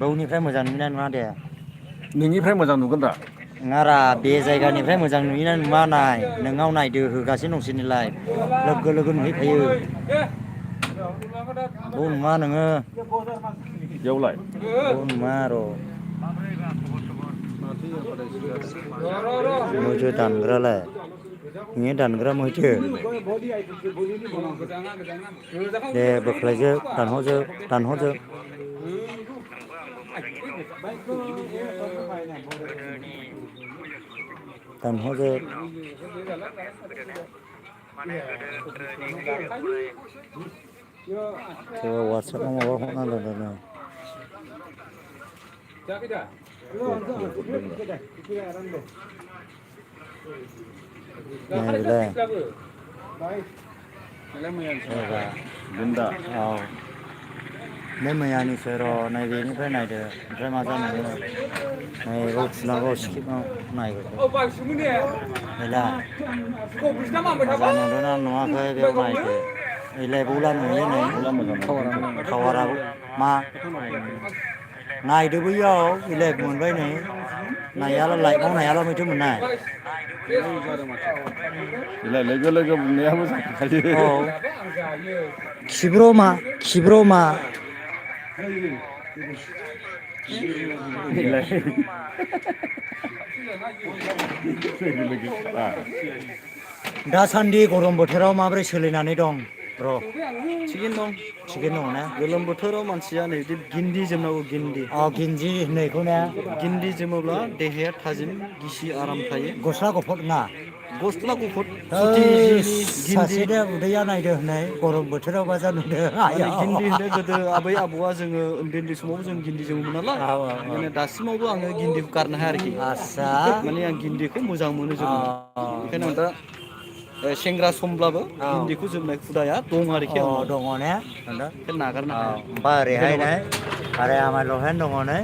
बौनिफ्राय मोजां नुयोना नुवा दे नोंनिफ्राय मोजां नुगोन दा नङारा बे जायगानिफ्राय मोजां नुयोना नुवा नाय नोंनाव नायदो होगासिनो नोंसोरनिलाय लोगो लोगो नुहैखायो बाव नुवा नोङो बेयावलाय बाव नुवा र' मैथो दानग्रालाय नोंनि दानग्रा मैथो दे बोख्लायजोब दानहरजोब दानहरजोब सोरबा वाटसएपआव माबा हरना दोनदों नायलाय सोरबा गेन्दा औ बे मैयानिसो र' नैबेनिफ्राय नायदो ओमफ्राय मा जानो नैबाव थुनांगौ स्किपाव नायग्रोदो गैला मोजां नुदोंना नुवाखै बेयाव नायदो ओइलाय बावला नुयो नै अब्ला मोजां टावाराबो मा नायदो बैयाव बेलेग मोनबाय नै नायाला लाइटआव नायाला मैथो मोननाय बेलाय लोगो लोगो बुंनायाबो जाखायो औ खिब्रमा दासान्दि गरम बोथोराव माबोरै सोलिनानै दं र' थिगैनो दं थिगैनो दङ ना गोलोम बोथोराव मानसिया नै गिन्दि जोमनांगौ गिन्दि अ गिन्जि होननायखौ ने गिन्दि जोमोब्ला देहाया थाजिम गिसि आराम थायो गस्ला गुफुर ना गस्ला गुफुर फुथि जिनि गिन्दि सासेनो उदैया नायदो होननाय गरम बोथोराव मा जानुदों माने आयाव गिन्दि होनो गोदो आबै आबौआ जोङो उन्दै उन्दै समाव जों गिन्दि जोमोमोन नालाय ओंखायनो दासिमावबो आङो गिन्दिखौ गारनो हाया आरोखि आस्सा माने आं गिन्दिखौ मोजां मोनो अ जोमनो बेखायनो आं दा सेंग्रा समब्लाबो औ गिन्दिखौ जोमनाय हुदाया दं आरोखि अ आंनाव दङ ने बेखौ नागारनो औ हाया ओमफ्राय ओरैहाय धन्यबाद नै आरो आमाय लहेन दङ नै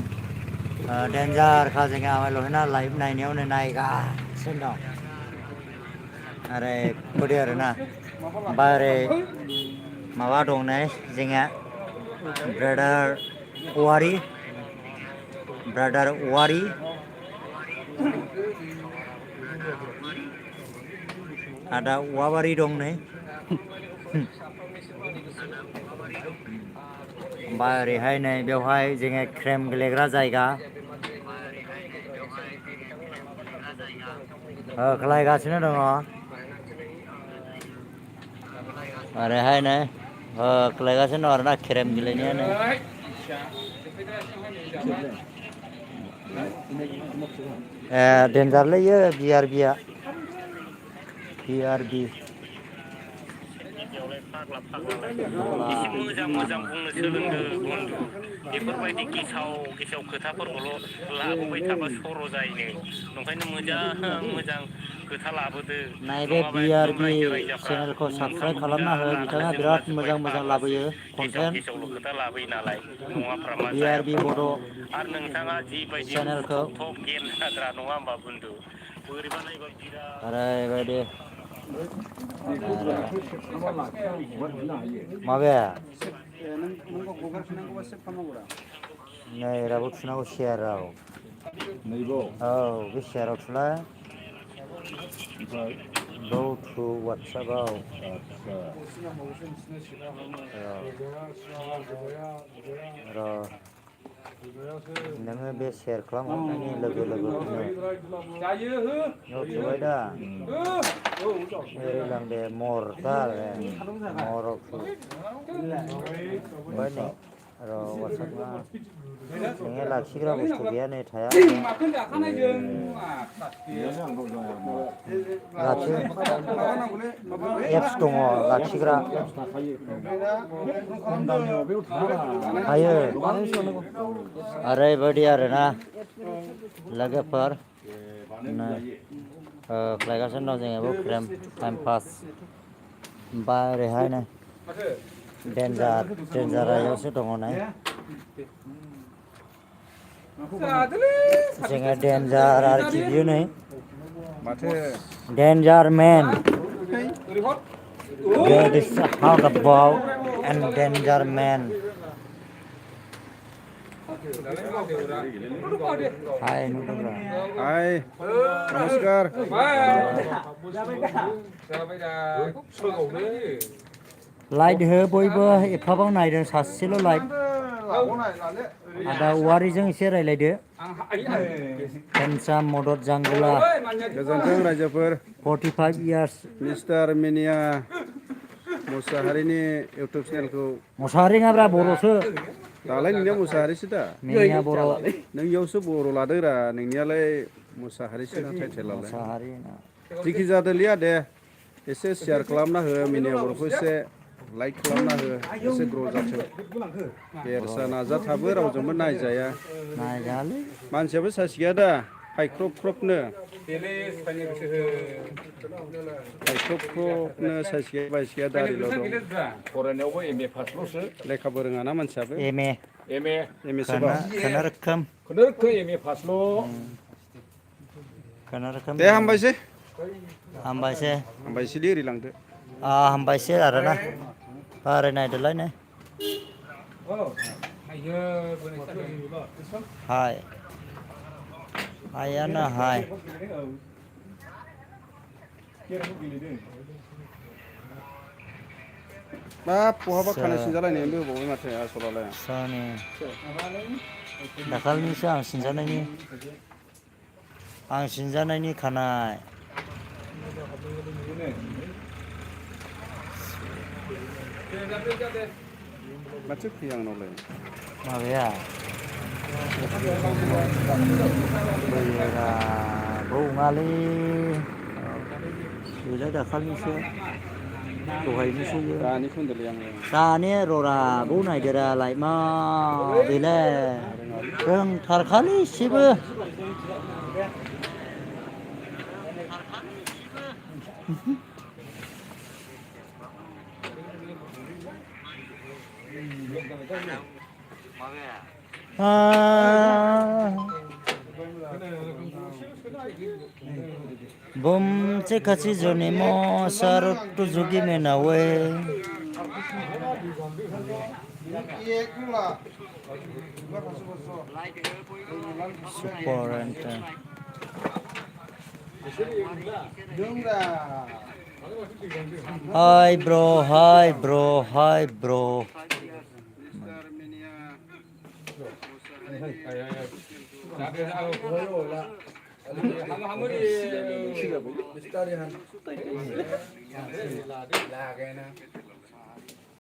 देन्जारखा जोंहा आमाय लहेना लाइभ नायनायावनो नायगासिनो दं आरो फैदो आरोना ओमफ्राय ओरै माबा दं नै जोंहा ब्रादार औवारि आदा औवाबारि दं नै ओमफ्राय ओरैहाय नै बेवहाय जोङो क्रेम गेलेग्रा जायगा होख्लायगासिनो दङ ओरैहाय नै होख्लायगासिनो दं आरोना केरेम गेलेनाया नै देनजारलै इयो बिआरबिया एसे मोजां मोजां बुंनो सोलोंदो बन्दु बेफोरबायदि गेसाव खोथाफोरखौल' लाबोबाय थाबा सर' जायोनो ओंखायनो मोजां मोजां खोथा लाबोदो नैबे नङाबा एकदम बिआरबि रायजो राजाफ्रा चेनेलखौ उनफ्राव साबसक्राइब खालामना हो बुंजाला बिथाङा जोंला बिराद जोब्बाय मोजां मोजां फाग्लासो लाबोयो कन्टेन्ट गेसावल' खोथा लाबोयो नालाय नङाफ्रा मा बिआरबि जायाफ्रा मा बड' आरो नोंथाङा जिबायदि चेनेलखौ थप थप गेम जाद्रा नङा होमबा बुन्दु बोरैबा नायबा ओरैबायदि माबाया नै रावबो थुनांगौ सेयाराव औ बे सेयाराव थुलाय गौ टु वाट्सएपआव र' नोङो बे सेयार खालामहरनायनि लोगो लोगोनो थुबाय दा ओरै लां दे मराव थु ओमफ्राय नै र' वाट्सएपआ नोंनिया लाखिग्रा बुस्थु गैया नै थाया एप्स दङ लाखिग्रा हायो ओरैबायदि आरोना लोगोफोर खालायगासिनो दं जोङो क्रेम टाइम पास ओमफ्राय ओरैहाय नै देन्जारायावसो दङ नै जोङो देन्जार आरोखि बियो नै डेन्जार मेन This how about and danger man Hai नुदोंरा हाय नमस्कार लाइट हो बयबो एफाबां नायदों सासेल' लाइट आदा औवारिजों एसे रायलायदो हेन्डसाम मदद जांगोला गोजोन्थों रायजोफोर 45 years मिस्टार मिनिया मुसाहारिनि इउटुब चेनेलखौ मुसाहारि नङाब्रा बर'सो दालाय नोंनिया मुसाहारिसो दा मिनिया बर' नोंनियावसो बर' लादोंरा नोंनियालाय मुसाहारिसो ना टाइटेलालाय मुसाहारि जिखि जादोलिया दे एसे शेयार खालामना हो मिनिया बर'खौ एसे लाइक खालामना हो एसे ग्र' जाथों बेरसा नाजाथाबो रावजोंबो नायजाया नायजायालै मानसियाबो साइस गैया दा हाइख्रब ख्रबनो हाइख्रब साइस गैया बाइस गैया दारिल' दं फरायनायावबो MA पासल'सो लेखाबो रोङाना मानसियाबो एम ए सोबा खोनारोखोम MA पासल' खोनारोखोम दे हामबायसै हामबायसै हामबायसैलै ओरै लांदो हामबायसै आरोना बाराय नायदोलाय नै हाय हायानो हाय मा बहाबा खानाय सिनजालायनायबो होबावबाय माथो आसलालाय सोरनि दाखालिनिसो आं सिनजानायनि खानाय माथो फैया आंनावलाय माबाया फैयोरा बुङालै बेलाय दाखालिनिसो दहायनिसो दानि खोन्दोलै आङो दानि ररा बौ नायदोरा लाइमा बेलाय रोंथारखालै इसेबो Bom cekasi joni mo sarut tu jogi menawe super ente Hi bro, hi bro, hi bro.